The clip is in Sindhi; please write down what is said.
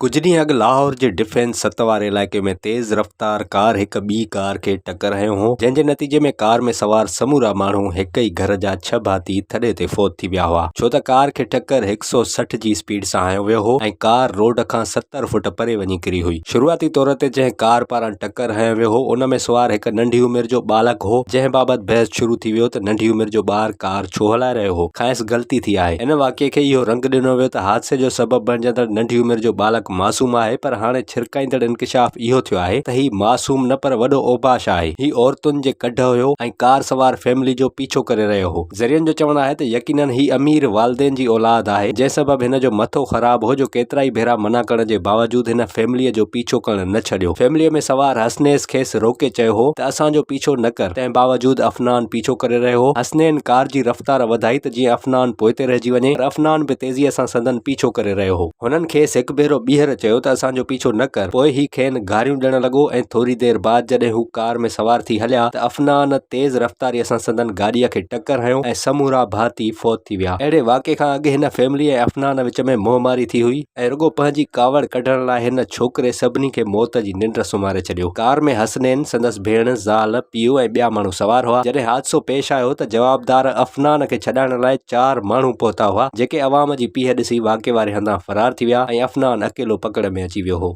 ڪجهه ڏينهن اڳ لاهور جي ڊفينس ست واري علائقي ۾ تيز رفتار ڪار هڪ ٻي ڪار کي ٽڪر هنيو هو، جنهن جي نتيجي ۾ ڪار ۾ سوار سمورا ماڻهو هڪ ئي گهر جا ڇهه ڀاتي ٿڏي تي فوت ٿي ويا هئا، ڇو ته ڪار کي ٽڪر هڪ سئو 60 جي اسپيڊ سان هنيو ويو هو ۽ ڪار روڊ کان 70 فوٽ پري وڃي ڪري هئي. شروعاتي طور تي جنهن ڪار پاران ٽڪر هنيو ويو هو، ان ۾ سوار هڪ ننڍي عمر جو ٻالڪ هو، جنهن بابت بحث شروع ٿي ويو ته ننڍي عمر جو ٻار ڪار ڇو هلائي رهيو هو؟ کانئس غلطي ٿي آهي. ان واقعي کي اهو رنگ ڏنو ويو ته حادثي جو سبب بڻجندڙ ننڍي عمر جو ٻالڪ معصوم آهي پر هاڻي ڇرڪائيندڙ انڪشاف اهو ٿيو آهي ته هي معصوم نه پر وڏو اوباش آهي. هي عورتن جي ڪڍ هيو ۽ ڪار سوار فيملي جو پيڇو ڪري رهيو هو. ذريعن جو چوڻ آهي ته يقينن هي امير والدين جي اولاد آهي جنهن سبب هن جو مٿو خراب هو جو ڪيترائي ڀيرا منع ڪرڻ جي باوجود هن فيمليء جو پيڇو ڪرڻ نه ڇڏيو. فيمليء ۾ سوار حسنيس کيس روڪي چيو هو ته اسان جو پيڇو نه ڪر، تنهن باوجود افنان پيڇو ڪري رهيو هو. حسنين ڪار جي رفتار وڌائي ته جيئن افنان پوئتي رهجي وڃي، پر افنان به تيزيء سان سندن پيڇو ڪري رهيو هو. هنن کيس هڪ ڀيرو ٻيهر چيو ته اسان جو پيڇو نه ڪر، پوء هي کين گاريون ڏيڻ لڳو ۽ ٿوري دير بعد جڏهن هو ڪار ۾ سوار ٿي هليا ته افنان تيز رفتاريء سان سندن گاڏيء کي ٽڪر هنيو ۽ سمورا ڀاتي فوت ٿي ويا. اهڙي واقعي کان اڳ هن فيملي ۽ افنان وچ ۾ منهن ماري ٿي هئي. ۽ رڳو پنهنجي ڪاوڙ ڪڍڻ لاء هن ڇوڪري سڀني کي موت جي ننڊ سمهاري ڇڏيو. ڪار ۾ حسنين، سندس ڀيڻ، زال، پيء ۽ ٻيا ماڻهو سوار هئا. جڏهن حادثو پيش آيو ته جوابدار افنان کي ڇڏائڻ لاء چار ماڻهو پهتا هئا، جيڪي عوام جي پيهه ڏسي واقعي واري هنڌان فرار ٿي ويا ۽ افنان اڪيلو پڪڙ ۾ اچي ويو هو.